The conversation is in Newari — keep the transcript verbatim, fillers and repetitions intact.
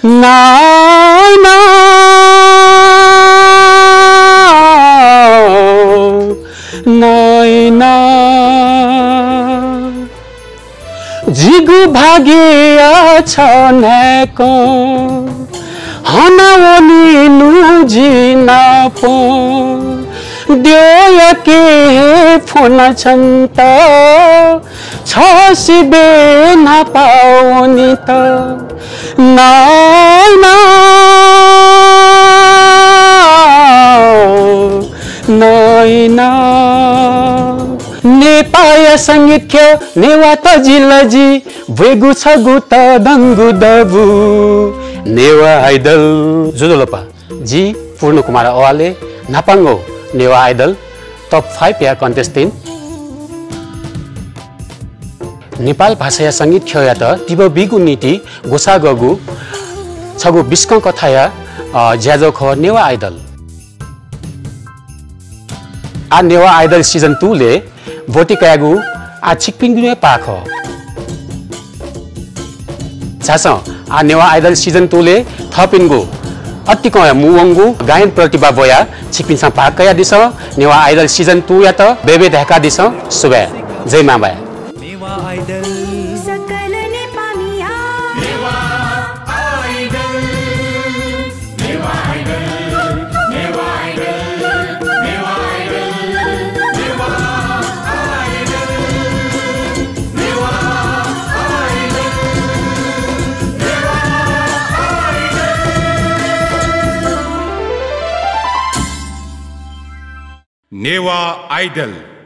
नायना, नायना। जिगु भाग्यया छ न्हाय्कं हनावनिनु जि नाप। द्यःयाके हे फ्वना छन्त, छसिबय् न्हापा वनेत। नायना, नायना। नेपाःया संगीत ख्यः नेवाः तजिलजि ब्वयेगु छगू तःधंगु दबू नेवाः आइडल। ज्वजलपा, जि पूर्ण कुमार अवाले, न्हापांगु नेवाः आइडल top five या contestant। नेपाल भाषाया संगीत ख्यःयात तिबः बीगु निंतिं ग्वसाः ग्वःगु छगू बिस्कं कथाया, अ, ज्याझ्वः खः नेवाः आइडल। आः नेवाः आइडल season two ले ब्वति कयागु आः छिकपिनिगु हे पाः खः। झासँ आः नेवाः आइडल season two ले थःपिनिगु अतिकं हे मू वंगु गायन प्रतिभा ब्वयाः छिकपिन्सं भाग कयादिसँ। नेवाः आइडल season two यात बय्बय् धाय्कादिसँ। सुभाय्। जय मांभाय्। नेवाः आइडल। सकल नेपाःमिया। नेवाः आइडल। नेवाः आइडल। नेवाः आइडल। नेवाः आइडल। नेवाः आइडल। नेवाः आइडल। नेवाः आइडल। नेवाः आइडल।